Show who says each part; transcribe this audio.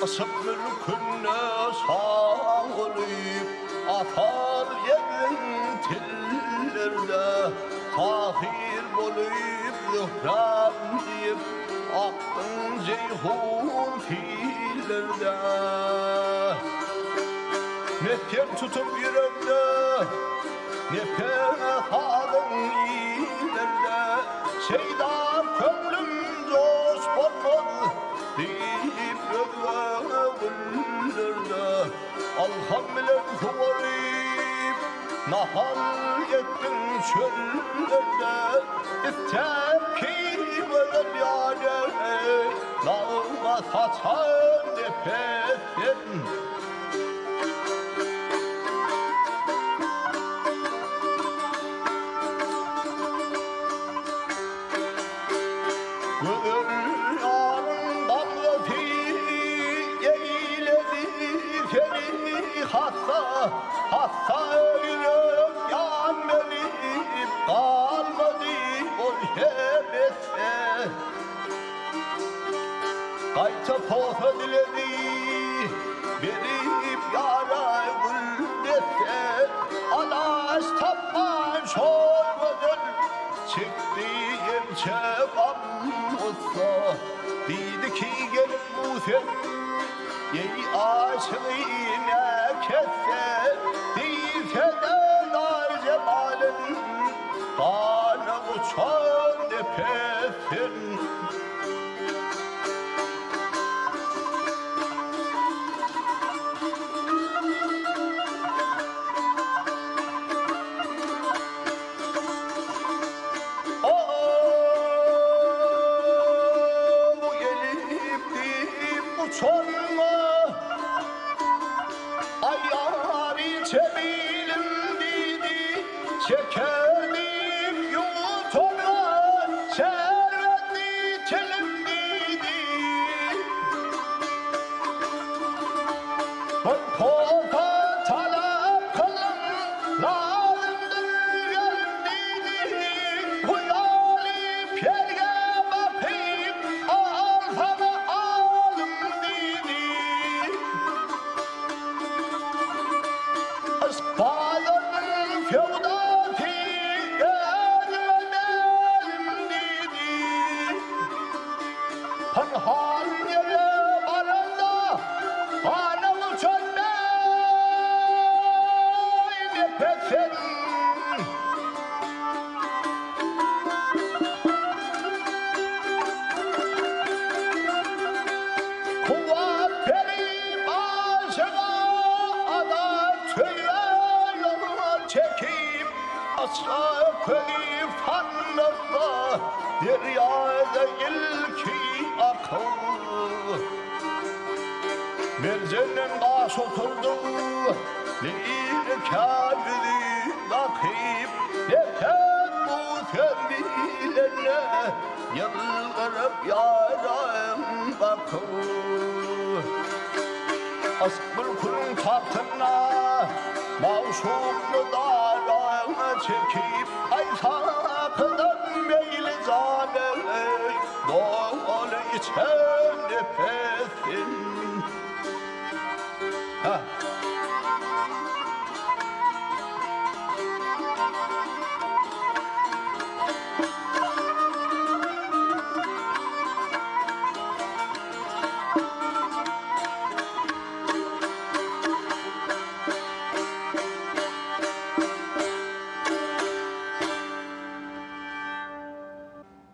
Speaker 1: Yşk mülkünde şa bolup, Asal ýediň tillerde, Tahyr bolup, Zöhräm diýip, Akdyň Jeýhun sillerde. Mesgen tutup ýürekde, Nepes sazyň illerde, Şeýda köňlüm joş bolmaz, Diýip özge güllerde, Alham bilen suwaryp, Nahal etdiň çöllerde, Istäp ki gözel ýar eý, Nagma saçan nepes sen. Gözel ýaryň damgasy eýledi seni hassa, Hassa ýürek ýan berip galmady ol hebesde. Gaýta posa diledi, berip ýara gül desse, Alaç tapman şol gözel çekdi ençe gam gussa. Diýdi ki gelip bu sen, eý aşygy näkesse, Diýse-de nar jemalyn, gana uçan nepesin. Bu gelip diýip uçanma, Aýar içebilim diýdi, Şeker diýip ýutanma, Şerbetli çilim diýdi. Bir posa talap kylyň, Lazymdyr gelin diýdi. Hyýaly perge bakyp, Alsana alym diýdi. Yşk bazarynyň söwdasy özüme mälim diýdi. Pynhan ýere baranda gana uçan beý nepes sen. Kuwwat peri aşyga azar söýe ýol çekip, Asla közi sandykda derýada ilki akyl. Merjenden gaş oturdy, lirkä ýüzi bakyp, Nepes bu söz bilende ýylgyryp ýaram bakyp. Yşk mülküniň tagtynda magşukny dara çekip, Aý sakydan meýli jan eý, doly içen nepesin.